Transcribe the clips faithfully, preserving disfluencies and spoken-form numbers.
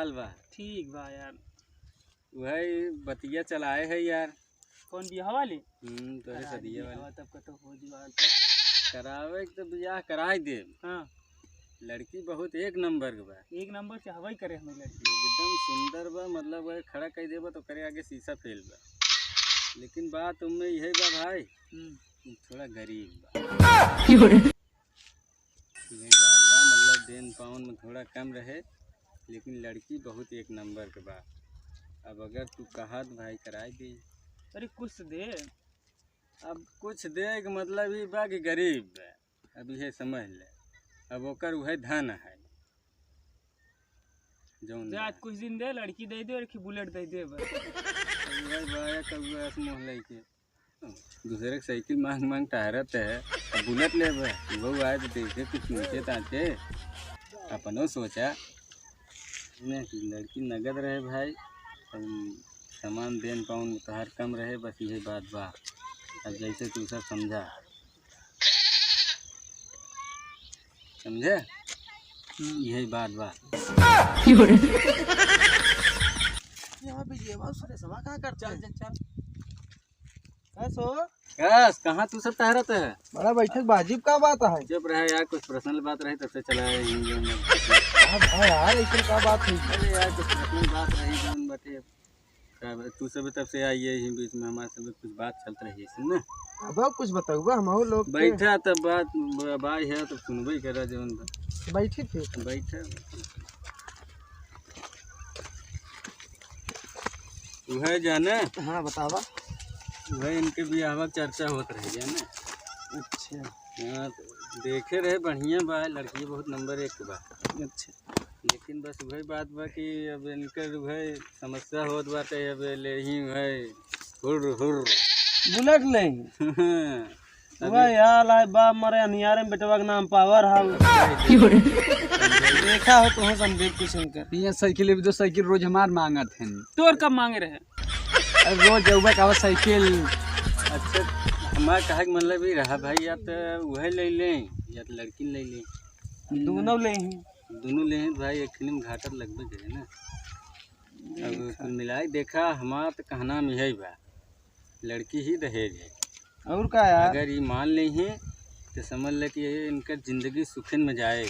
हाल बा? ठीक बा यार। वही बतिया चलाए है यार। कौन, बियाह वाली? हम्म, तोरे करा दे सदिया वाली। बियाह, तब का तो हो जुगाड़। करावे के तो बियाह कराई दे। हाँ। लड़की बहुत एक नंबर के बा। एक नंबर चाहबे करे हमें लड़की। एकदम सुंदर बा, मतलब वह खड़ा कर देबा तो करे आगे शीशा फेल बा। लेकिन बात उनमें यही बा भाई, हम्म। थोड़ा गरीब बा। यही बात बा, मतलब देन पाउन में थोड़ा कम रहे, लेकिन लड़की बहुत एक नंबर के बा। अब अगर तू कहत भाई कराई दे। अरे कुछ दे। अब कुछ दे के मतलब ई बा कि गरीब बा। अब इहे समझ ले, अब ओकर उहे धन है जौन जा बा। आज कुछ दिन दे, लड़की दे दे और एक बुलेट दे दे बस। अब उहे बा, या कौआ अस मुँह लेके। दूसरे के साइकिल मांग मांग टहरत है, अब बुलेट लेबे। वो आए तो देखे कुछ नीचे ताचे, अपनो सोचा। नहीं, लड़की नगद रहे भाई, अब सामान देन पाउन तोहार कम रहे, बस यही बात बा। अब जैसे तू सब समझा, समझे? हम्म। यही बात बा। यहाँ पे ये बात सुरेशवा का करता है? चल, चल, चल। बस हो। बस, कहाँ तू सब टहरत है? बड़ा बैठक बाजी का बात है? चुप रहे यार, कुछ पर्सनल बात रही तब से चला है हिंदी में। हाँ, हाँ यार, ऐसे का बात है? अरे यार, कुछ पर्सनल बात रही जौन बाटे। का बा-, तू सब तब से आई है यही बीच में, हमारे सब कुछ बात चलत रही है, सुन ना। अब कुछ बताऊबा, हम लोग के। बैठा तब बात ब-, बाई है, तब सुनबे करा जौन बा। बैठी फिर। बैठा। उहे जाने। हाँ, बतावा। उहे इनके बियाहवा के चर्चा होत रहे, जाने। अच्छा। हाँ, तो देखे रहे, बढ़िया बा, लड़की बहुत नंबर एक बा। अच्छा। लेकिन बस उहे बात बा कि अब इनकर उहे समस्या होत बाटे, अब ले ही उहे हुर्र, हुर्र। बुलेट ले। अबे वाह यार, आए बाप मरे अनियारे में बेटवा के नाम पावर हाउस। देखा हो तो हो संदीप किशन का। ये साइकिल, ये दो साइकिल रोज हमार मांगत हैं। तोर कब मांगे रहे? अरे रोज जौबा का साइकिल। अच्छा, हमार कहे के मतलब ई रहा भाई, या तो उहे ले लें, या तो लड़की ले लें। दोनों ले ही। दोनों ले ही भाई, एक खिनी में घाटा तो लगबे करे ना। अब देखा। कुल मिलाई देखा, हमार तो कहना में यही बा। लड़की ही दहेज है। और का यार? अगर ई मान लेही, तो समझ ले कि ये इनकर जिंदगी सुखिन में जाए।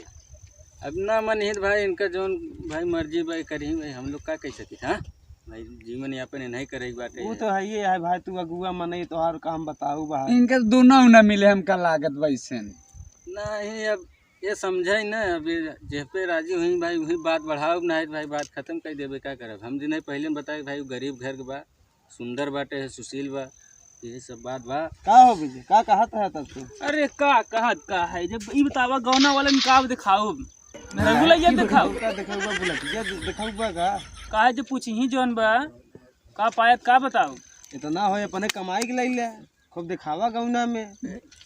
अब ना मन हित भाई, इनका जौन भाई मर्जी भाई करी भाई, हम लोग का कह सकी, हाँ? भाई जीवन यापन नहीं करे के बाटे। वो तो है ही है भाई, तू अगुआ मनई, तोहार काम बताऊ भाई। इनका दोनों ना मिले, हमका लागत वैसे। नहीं, अब ये समझे ना, अब ये जेह पे राजी हुई भाई, वही बात बढ़ाओ, ना भाई बात खत्म कर देबे, का करब? हम जिन्हें पहले में बताए भाई, गरीब घर के बा, सुंदर बाटे है, सुशील बा, यही सब बात बा। का हो गइल? का कहत है तब तू? अरे का कहत का है, जब ई बतावा गौना वाले में का दिखाओ, मेहरारू लइया दिखाओ। का दिखाऊ बा, बुलेटिया दि-, दिखाऊ बा का? काहे जो पूछी ही जौन बा, का पायत का बताओ? इतना हो अपने कमाई के लइले, खूब दिखावा गौना में।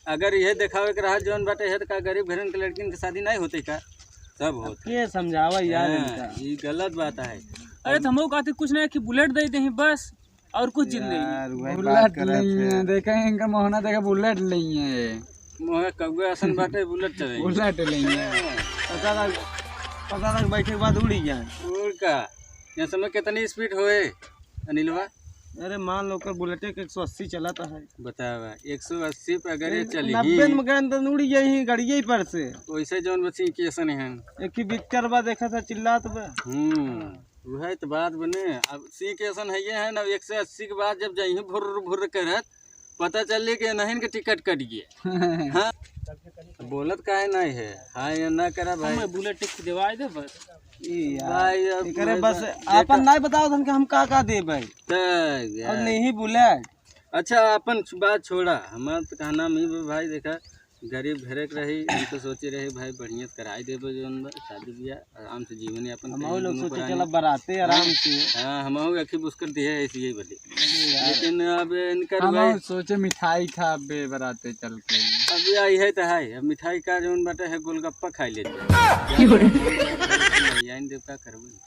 अगर यह दिखावे के रहा जौन बाटे है, तो का गरीब घरन के लड़किन के शादी नहीं होते का? सब अब होते। के समझावा यार हाँ, इनका? ई गलत बात है। अरे तो हमहू कहते कुछ नहीं कि बुलेट दे दे बस, और कुछ जिंदगी में। यार, वही बात बुलेट करत लइहे, है। देखे इनका मोहना देखे बुलेट लइहे। मोहे कौआ असन बाटे, बुलेट चले। बुलेट लइहे। पता लग, पता लग बैठे के बाद उड़ी जाए। और का? ये समय कितनी स्पीड होए, अनिलवा? अरे मान लो, ओकर बुलेटे के एक सौ अस्सी चलत है। बतावा, एक सौ अस्सी पे अगर ये ए, चली नब्बे में गए तो उड़ी जाई ही गड़िए पर से। वैसे जौन बची के असन है। एक ही बिक्कर बा, देखा था चिल्लात बा। हम्म। उहे तो बात बने। अब सी के असन है ये है ना, एक सौ अस्सी के बाद जब जइहीं भुर्र भुर्र करत, पता चले कि नहीं के टिकट कट गया। हाँ? बोलत काहे नहीं है? हाँ, ये ना करा भाई। हमें बुलेट टिक देवाए दे बस। ई यार, भाई, अब एकरे मैं बस बा-, आपन देखा नहीं बताओ धन के हम का का देबै। तो और यार। नहीं बुलेट। अच्छा, अपन बात छोड़ा, हमार तो कहना में बा भाई, देखा, गरीब घरे के रही, हम तो सोचे रहे भाई बढ़िया से कराई देबे जौन बा, शादी बियाह, आराम से जीवन यापन हम करी लोग दोनों सोचे परानी। चला बराते आराम हाँ, से। हाँ, हम एक ही बुस्कर दिए ऐसे ही बोले। अरे यार। लेकिन अब इनकर हम भाई सोचे मिठाई खाबे बराते चल के। अब आई है तो है, अब मिठाई का जौन बाटे है गोलगप्पा खाई लेते हैं। क्यों रे? याइन देव का करबे?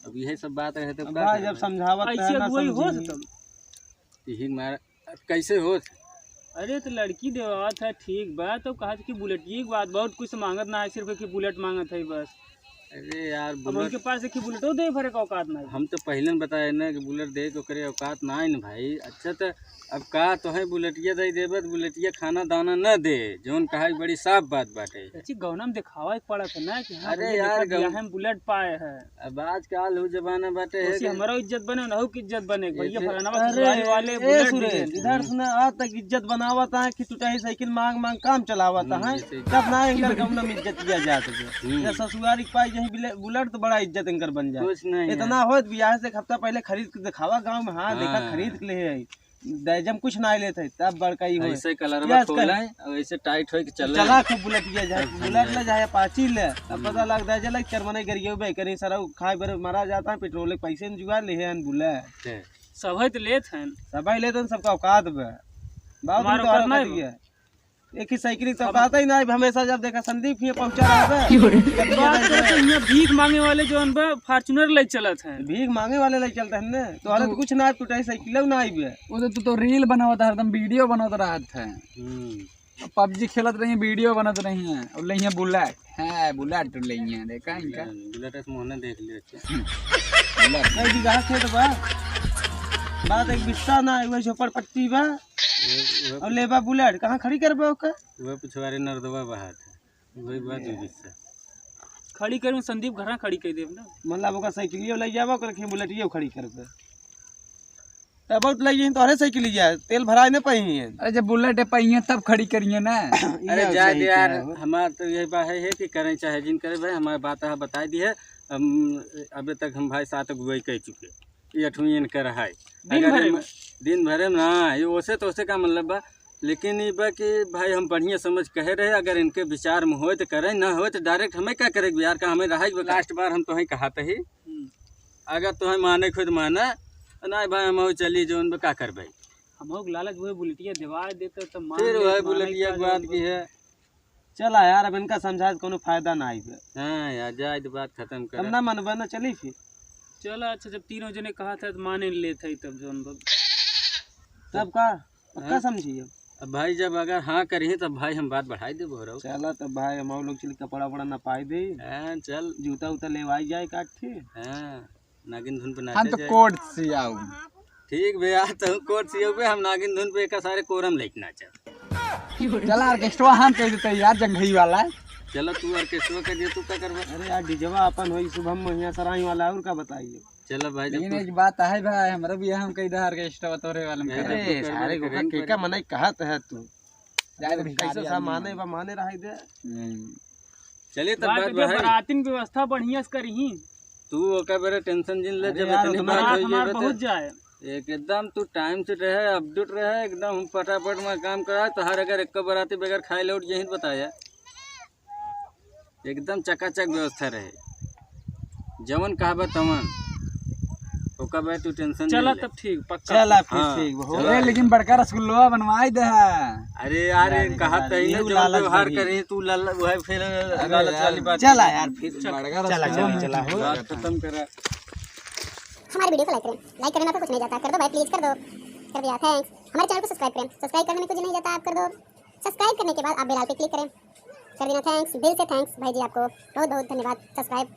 अब यही सब बात रहे तो अब का भाई जब करबे? समझावत ऐसे है ना अगुवाई हो समझी। तब। यही मारा अब कैसे होत? अरे तो लड़की देवावत है, ठीक बा, तो कहत कि बुलेटिए के बात, बहुत कुछ मांगत ना है, सिर्फ एक बुलेट मांगत है बस। अरे यार, अब बुलेट उनके पास एक ही बुलेटो दे भरे का औकात नहीं। हम तो पहिले न बताए ना कि बुलेट दे के ओकरे औकात ना है न भाई। अच्छा, तो अब का तोहे बुलेटिया दे देबे, तो बुलेटिया खाना दाना न दे, जौन कहा कि बड़ी साफ बात बाटे। चाची, गौना में दिखावा एक पड़त है ना कि हाँ, अरे भैया, यार, देखा, गौ- बियाह में बुलेट पाए है। अब आजकल वो जमाना बाटे है उसी कि हमारा इज्जत बने, उनहू की इज्जत बने, भैया, ऐसे फलाना अरे, ससुराल वाले ए, बुलेट सुरेश, दिए। इधर से ना आज तक इज्जत बनावत है कि टुटाई साइकिल मांग मांग काम चलावत हम्म, है, ऐसे ही। तब ना इनकर गौना में इज्जत दिया जात है। हम्म। या ससुरारी के पास यही बुले-, बुलेट तो बड़ा इज्जत इनकर बन जाए। कुछ नहीं इतना है। होत बियाह से एक हफ्ता पहले खरीद के दिखावा गाँव में, हाँ, देखा हाँ। खरीद के ले आई। दहेज में कुछ ना लेत है, तब बड़का ई होए। ऐसे कलरवा यस, खोले कर। और ऐसे टाइट होए के चले। चला खूब बुलेटिया जाए, हाँ, बुलेट ले जाए, अपाची ले। अब हम्म। पता लग जाए, चला चरमने गरियो बे, कहीं सारा खाए बरे मारा जाता है, पेट्रोल के पैसे में जुआ ले हैं बुलेट। ते। सभे तो लेत हैं। सभे लेत हैं, सबका औकात बे। बाबू, हमारा तुम तो औकात औकात नहीं नहीं बे। है। एक ही साइकिल तो अब औकात ही ना है, हमेशा जब देखा संदीप ही पहुंचा रहा है। बात करे तो यहाँ भीख मांगे वाले जो अनबा Fortuner ले चलत हैं। भीख मांगे वाले ले चलते हैं ना, तो हालत दू- कुछ ना है, टूटा ही साइकिल ना आई बे। वो तो तू तो reel बनावत है, हरदम video बनावत रहत है। हम्म। PUBG खेलत रही, video बनत रही है, और ले हैं बुलेट, है बुलेट ले हैं, देखा इनका। बुलेट से मोहने देख लियो। बुलेट। कई बीघा खेत बा, बात एक बिस्सा ना है, वही झोपड़ पट्टी बा। वो, वो और लेबा बुलेट, कहाँ खड़ी करबा ओका? वह पिछवारे नरदवा बहात है, वही बात है बिस्सा। खड़ी करूँ संदीप, घर खड़ी कर देब ना। मतलब ओका साइकिलियो ले जाबा, ओकर खें बुलेटियो खड़ी करबे। तब बहुत लगी तोहरे साइकिल लिया, तेल भराए न पाई है। अरे जब बुलेट है पाई है तब खड़ी करिए ना। अरे ये जाए दे सही यार, कहा हो। हमार तो यही बात है, है कि करें चाहे जिन करे भाई, हमारे बात है बताई दी है। हम अबे तक हम भाई सात अगुवाई कह चुके, ये अठवीं इनकर है। दिन अगर भरे ये में? दिन भरे में ना, ये ओसे तो ओसे का मतलब बा, लेकिन ई बा कि भाई हम बढ़िया समझ कहे रहे, अगर इनके विचार में होए तो करें, ना होए तो direct हमें का करे यार, का हमें रहे बा? Last बार हम तोहें कहा तही, हम्म। अगर तोहें माने खुद माने, ना भाई हम चली जौन बा का करबे। हम लोग लालच वही बुलेटिया देवा देते तो मान फिर ले, वही माने बुलेटिया का के बात जौन बा। की है। चला यार, अब इनका समझाए से कोनो फायदा ना आई बे। हाँ यार, जाए तो बात खत्म कर। अब ना मनबे ना, चली फिर। चला अच्छा, जब तीनों जने कहा था तो माने लेत है तब जौन बा। तब का? पक्का हाँ? समझी अब। अब भाई जब अगर हाँ करिहे तब भाई हम बात बढ़ाई देबो रहो। चला तब भाई हम लोग चली कपड़ा वपड़ा नपाई दे। हाँ, चल। जूता उता लेवाई जाए काट के। हाँ, नागिन धुन पे हम नाचे तो जाए। कोट सियाऊ। ठीक बे, आ तो कोट सियाऊ बे, हम नागिन धुन पे एक सारे कोरम लेके नाचब। चला orchestra हम कह देते यार, जंघई वाला। चलो तू orchestra कर दिया, तू का करबा? अरे यार, डीजवा अपन होई, शुभम महिया सराय वाला, और का बताइए। चलो भाई, जब लेकिन तू एक बात है भाई, हमरा भी हम कह दे orchestra तोरे वाला में अरे, करा। अरे, तू कर सारे दे, गोखा करेंगे, केका करेंगे। मनई कहत है तू। जाए तो भिखारी कैसे सा आदमी माने है। बा, माने रहाई दे। हम्म। चलिए तब बात बात जो भाई। बरातिन की व्यवस्था बढ़िया से करिही। तू ओकर बेरे tension जिन ले, अरे जब यार, इतनी उतना बात बात होई हमार गई बहुत तो जाए। एकदम तू time से रहे, update रहे, एकदम हम फटाफट में काम करा। तो हर अगर एक बराती बगैर खाए लौट यही बताया, एकदम चकाचक व्यवस्था रहे, जवन कहबा तवन। ओकर बाद तू tension चला ले। तब ठीक, पक्का। चला फिर हाँ, ठीक बा, हो चला। गया। ए, लेकिन बड़का रसगुल्ला बनवाई दे है। अरे यार, यार, ये कहा यार, तही ये ना, जो लालच व्यवहार बढ़ी। करी तू लाल, वह फिर अरे लालच यार, वाली बात चला है। यार, फिर चल। बड़का चला, रसगुल्ला चला, में चला, हो। बात खत्म करा। हमारे video को like करें, like करने में आपको कुछ नहीं जाता, कर दो भाई, please कर दो, कर दिया, thanks। हमारे channel को subscribe करें, subscribe करने में कुछ नहीं जाता, आप कर दो, subscribe करने के बाद आप bell पे click करें, कर देना, thanks, दिल से thanks भाई जी, आपको बहुत बहुत धन्यवाद subscribe करने